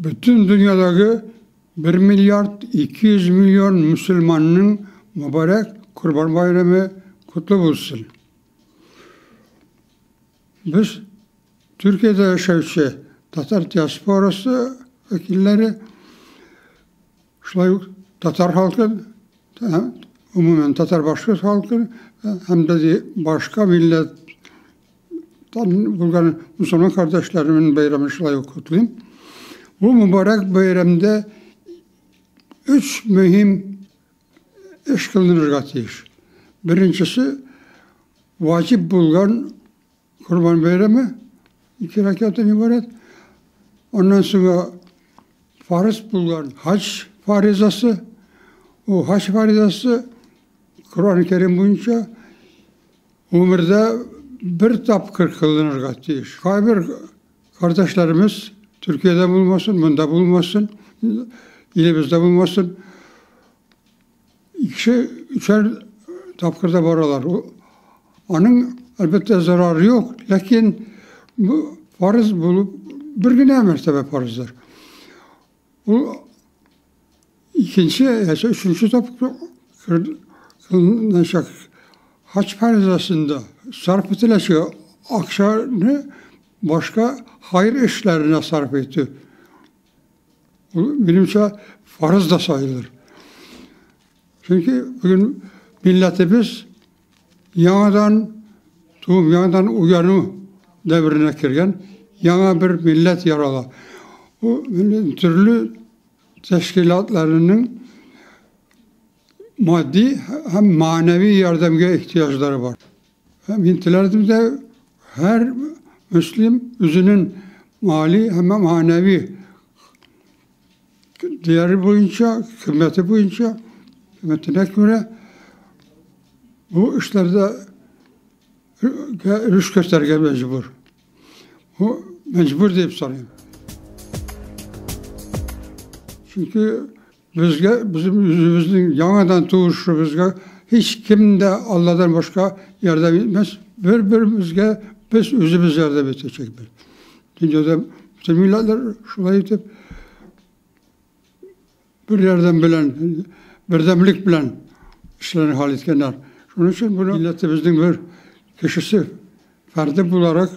Бөтен дөньядагы 1 миллиард 200 миллион мөселманның мөбарәк Корбан байрамы котлы булсын. Без Төркиядә яшәүче татар диаспорасы вәкилләре, шулай ук татар халкы, гомумән татар-башкорт халкы һәм дә башка милләттән булган мөселман кардәшләремнең бәйрәмен шулай ук котлыйм. Бу мөбарәк бәйрәмдә өч мөһим эш кылынырга тиеш. Беренчесе ваҗиб булган Корбан бәйрәме ике рәкәттән гыйбарәт. Аннан соң фарыз булган хаҗ фаризасы. Ул хаҗ фаризасы Коръән Кәрим буенча гомердә бер тапкыр кылынырга тиеш. Кайбер кардәшләребез Төркиядә булмасын, монда булмасын, илебездә булмасын, икеше, өчәр тапкыр да баралар. Аның, әлбәттә, зарары юк, ләкин бу фарыз булып бер генә мәртәбә фарыздыр. Ул икенче, яисә өченче тапкыр кылыначак хаҗ фаризасында сарыф ителәчәк акчаны башка хайр эшләренә сарыф итү. Ул, минемчә, фарыз да сайылыр. Чөнки бүген милләтебез яңадан туып, яңадан уяну дәверенә кергән, яңа бер милләт ярала. Ул төрле тәшкилатларының матди һәм мәгънәви ярдәмгә ихтыяҗлары бар. Мин теләрдем дә һәр мөслим үзенең мали һәм мәгънәви değeri буенча, кыйммәте буенча, кыйммәтенә күрә бу эшләрдә өлеш кертергә мәҗбүр. Бу мәҗбүр дип саныйм. Чөнки безгә, безнең үзебезнең яңадан туышыбызга һич кем дә Алладан башка ярдәм итмәс. Бер-беребезгә без үзебез ярдәм итәчәкбез. Дөньяда бөтен милләтләр шулай итеп бер ярдәм белән, бердәмлек белән эшләрен хәл иткәннәр. Шуның өчен бу милләтебезнең бер кешесе, фәрде буларак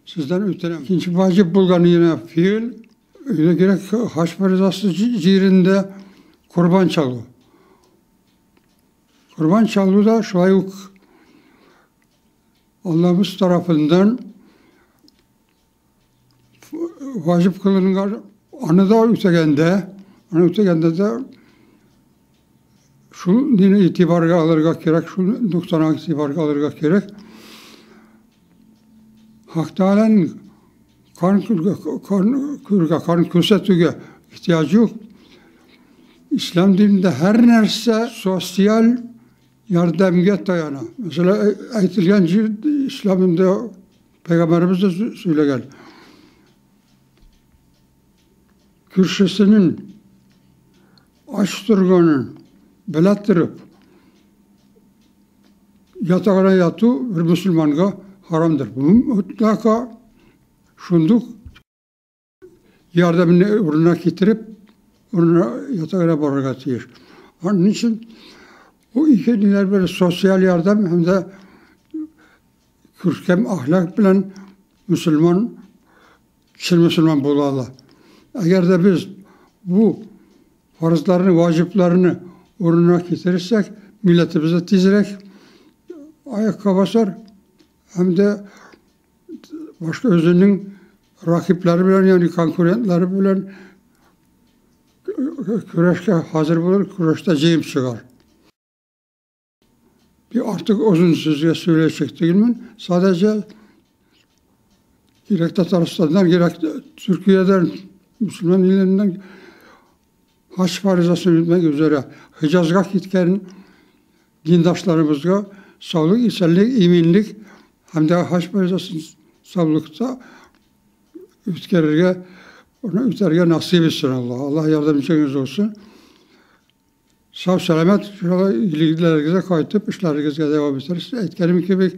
сездән үтенәм. Икенче ваҗиб булган яна фигыль, өйдә кирәк хаҗ фаризасы җирендә корбан чалу. Корбан чалу да шулай ук Аллабыз тарафыннан ваҗиб кылынган, аны да үтәгәндә, аны үтәгәндә дә шул дине игътибарга алырга кирәк, шул ноктаны игътибарга алырга кирәк. Хак Тәгаләнең кан күргә, кан күргә, кан күрсәтүгә ихтыяҗ юк. Ислам динендә һәр нәрсә социаль ярдәмгә таяна. Мәсәлән, әйтелгән җир исламында пәйгамбәребез дә сөйләгән. Күршесенең ач торганын белә торып, ятагына яту бер мөселманга харамдыр. Мутлака шундук ярдәмне урынына китереп, урынына ятагына барырга тиеш. Аның өчен бу ике ниләр бер социаль ярдәм һәм дә күркәм әхлак белән мөселман чын мөселман була ала. Әгәр дә без бу фарызларны, ваҗибларны урынына китерсәк, милләтебез дә тизрәк аякка басар һәм дә башка үзенең ракиплары белән, ягъни конкурентлары белән көрәшкә хәзер булыр, көрәштә җиңеп чыгар. Bir artık uzun sözge söyleyecek değilim. Sadece gerek Tataristan'dan, gerek Türkiye'den, Müslüman illerinden hac farizasını etmek üzere Hicaz'a gitken dindaşlarımızga sağlık, esenlik, eminlik hem de hac farizasını sağlıkta ötkerge, onu öterge nasip etsin Allah. Allah yardımcınız olsun. Sağ selamet inşallah iyiliklerinize qayıtıb işlərinizə devam edərsiniz. Aytganim kimi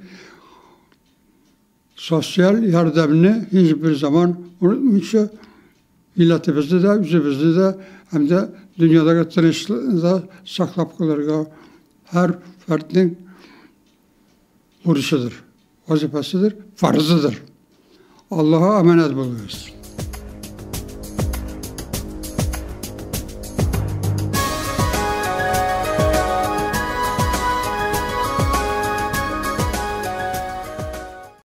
sosyal yardımını hiçbir zaman unutmayınca Милләтебезне дә, үзебезне дә һәм дә дөньядагы тынычлыкны да саклап калырга һәр фәрднең бурычыдыр, вазифасыдыр, фарзыдыр. Аллаһа аманат булыгыз.